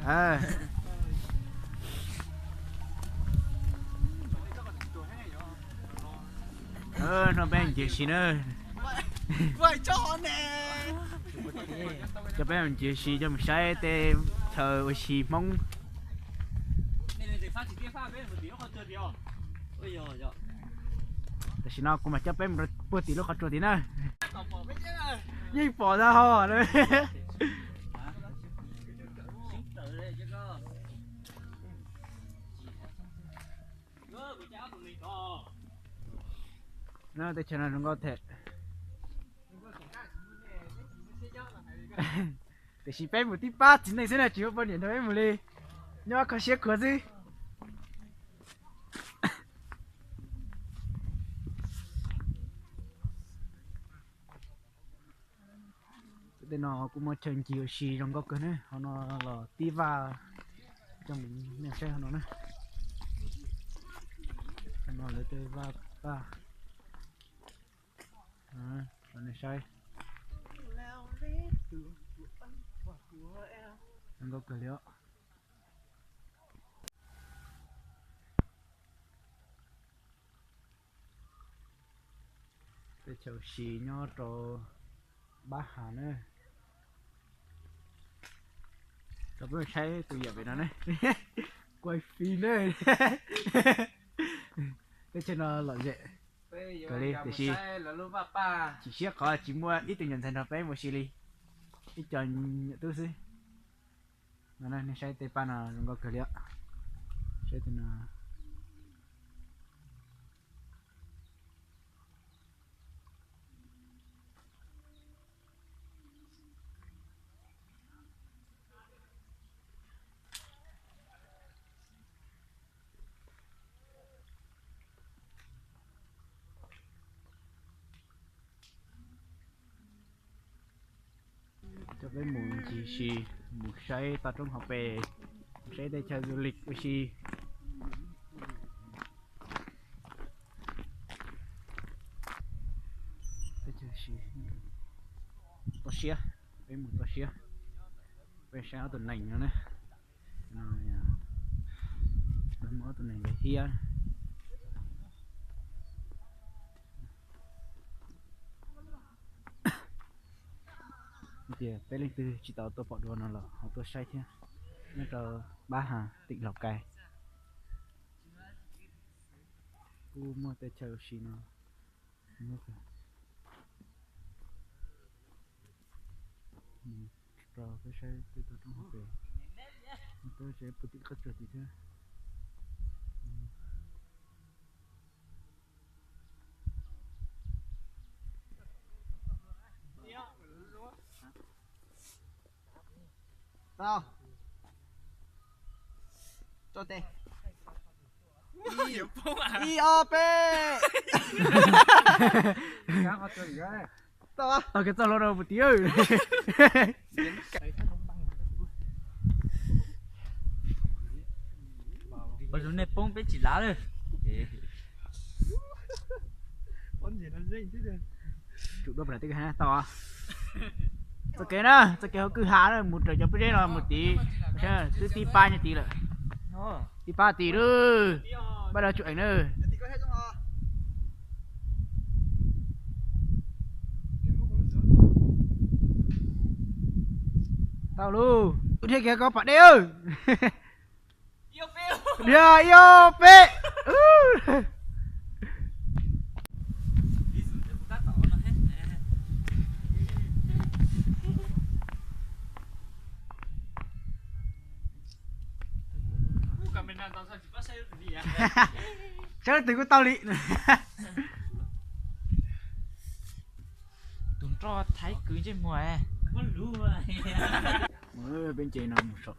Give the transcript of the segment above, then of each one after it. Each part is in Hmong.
No peb mus ncig ua si na. Coj peb mus ncig ua si, coj mus saib tej chaw ua si Hmoob. Tam sim no kuv mam coj peb mus rau puag tim lub qhov tsua tid na. Yeej pom ntag hos. Teb chaws no zoo nkauj thiab. Tiam sis peb mus tib pab txiv neej xwb na, tsis muaj poj niam nrog peb mus li. Nyob kho siab khuav xwb. Tej no kuj muaj chaw ncig ua si zoo nkauj kawg ne. Hauv no los tib vaj, coj mus nej saib hauv no na. Hauv no lawv tej vaj paj, nej saib. Zoo nkauj kawg li os. Teb chaws ua si nyob rau Pab Has na. Rau peb saib tus yam pem no ne. Kuaj fij na. Teb chaws no lom zem kawg li tiam sis chim siab qhov tsis muaj ib tug nyuam ntxhais nrog peb mus si li, ib co nyuam tub xwb. No nej saib tej paj no zoo nkauj kawg li os. Saib tej no. Coj peb mus ncig si, mus saib toj roob hauv pes, mus saib tej chaw du lịch ua si. Toj siab, peb mus toj siab, peb saib ob tug nees no na. Lawv muaj ob tug nees lawv hiab. Tias peb leej twg tsis tau tuaj pom dua no los ho tuaj saib thiab. Nyob rau Pab Has, tỉnh Lào Cai, kuj muaj tej chaw ua si no. Rau peb saib tej toj roob hauv pes, peb saib puag tim qab tsuas tid thiab. Tau. Tso tes. Ib ob peb. Tau. Tau kev txoj hlua rau puag tid. Ua zoo nej poob peb tsis lav lawm. Tsum dua pam teb tau. Txoj kev na, txoj kev hauv kwj ha na, mus raws cov pob zeb no mus tid, twb tib pab nyob tid lawm. Tib pab tid lawm. Pab no tsum eem na. Tau lauj, ua dhia kiag koj pam deb. Dhia ib ob peb. Saib leej twg kuj tau li. Tus nroj Thaib kwv ntsej muag. Peb nce no mus saum.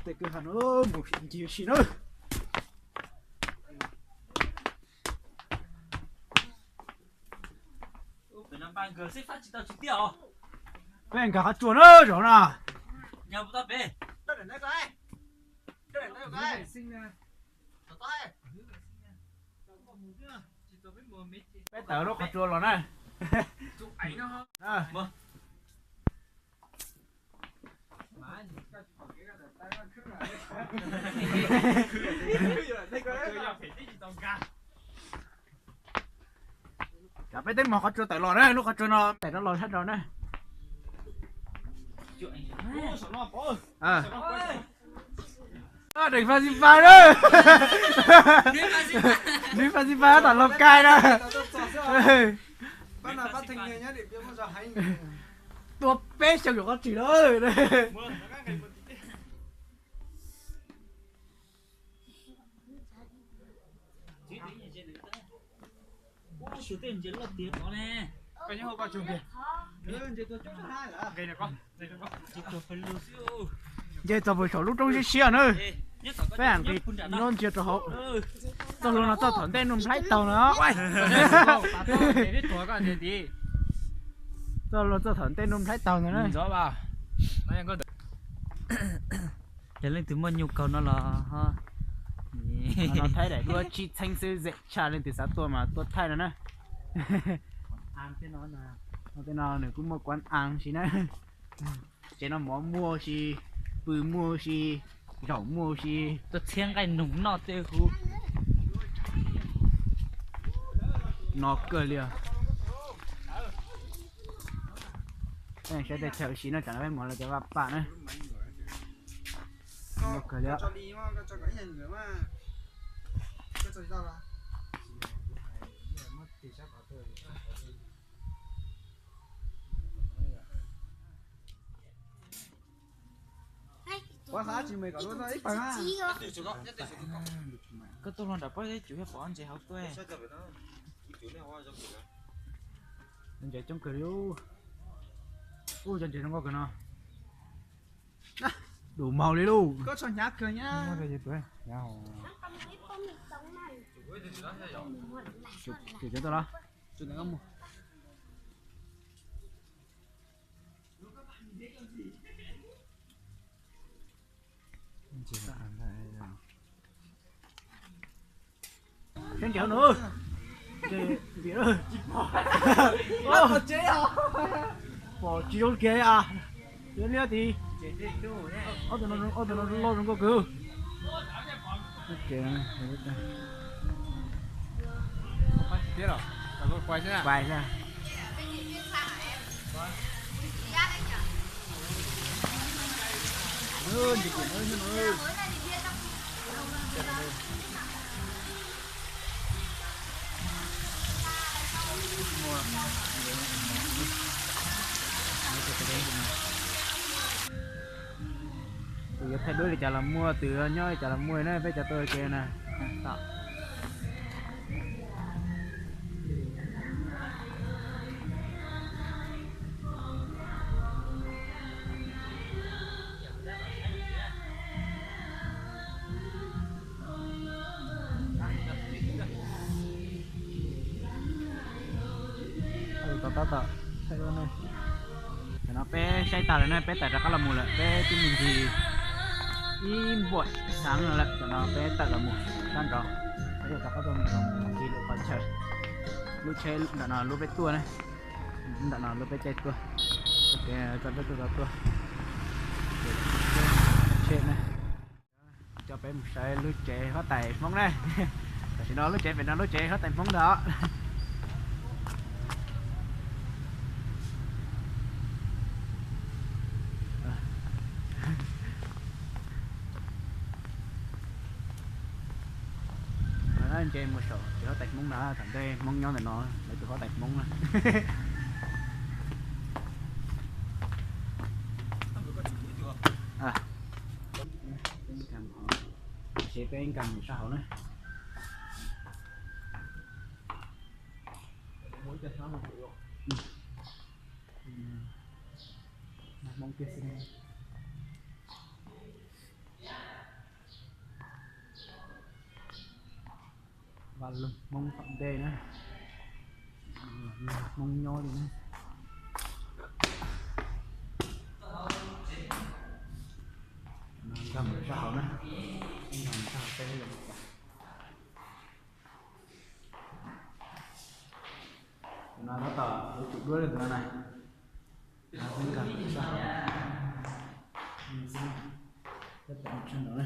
Tej kwj ha no mus ncig ua si na. Peb nkag qhov tsua na zaum no. Peb tawm lub qhov tsua los na. Peb twb mus qhov tsua tawm los na, lub qhov tsua no tawm rov los sab nraud na. Nws fas xis fas na. Nws fas xis fas tom Los Kais na. Tua peb xyoo yuav qhov tsis lawm. Nce txog puag saum lub roob siab siab na. Peb am nqis nyob ntsia rau hauv. Txoj hlua no txoj thaum ntej Nuj Nplhaib taug no. Txoj hlua txoj thaum ntej Nuj Nplhaib taug ntawd na. Yog leej twg muaj nyu kaus no los ho thaij daim duab tsib txheeb xwb, zem tshaj, leej twg xav tuaj mas tuaj thaij no na. Tej no nws kuj muaj kuab aav si na. Tsev no mov muaj si, pw muaj si, zaum muaj si. Tuaj txhiab nqaij noog noj tej huv no kawg li os. Saib tej chaw ua si no, tsam no peb mus lawv cov vaj pam na. Kawg li. Koj tuaj hlo nram pob zeb cuv thiaj pom ntses hauv tuaj. Ntses coob kawg li. Ub, cov ntses zoo nkauj kawg no. Dum maug li lauj. Cov tuaj los. Seb ntses no. Pom tsis zoo kiag li as. Liab liab tid. Ob tug no loj zoo nkauj kawg. Pais xwb. Tus yuav thaij duab li cas los muaj, tus yuav nyob li cas los muaj na, peb cov tuaj ua ke na. Tam no peb saib tag lawm na, peb tawm rov qab los mus lawm, peb twb me ntsis ib npuam xeev no lawm, tam no peb tawm los mus sab nraud, peb yuav rov qab tuaj mus ncig lwm qhov chaw. Lub tsheb nram no lub peb tuaj na, nram no lub peb caij tuaj, txoj peb tuaj txog tuaj, tsheb na. Coj peb mus saib lub tsev huab tais Hmoob na. Tam sim no lub tsev pem no lub tsev huab tais Hmoob ntag. Nce mus saum tsev huab tais Hmoob na, thaum ntej Hmoob nyob ntawm no, lawv tus huab tais Hmoob na. Seb peb nkag mus sab hauv na. Hmoob tiag xwb. Vaj loog Hmoob tom ntej na. Hmoob nyob li na. Nkag mus sab hauv na. Nkag mus sab hauv peb los. Tus no tab tom yuav tsum duab li tus no na. Peb nkag mus sab hauv. Tab tom mus sab nraud na.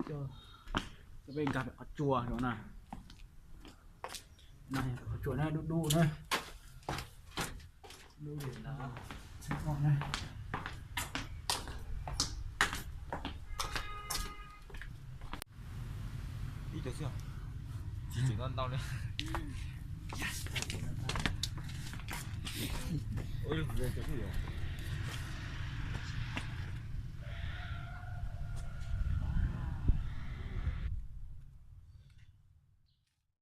Coj peb nkag qhov tsua no na. Qhov tsua na, dub dub na. Dub li na. Ib cov xwb, tsis tseem ntau ntau li. Ua li kuv cov kuj yuav.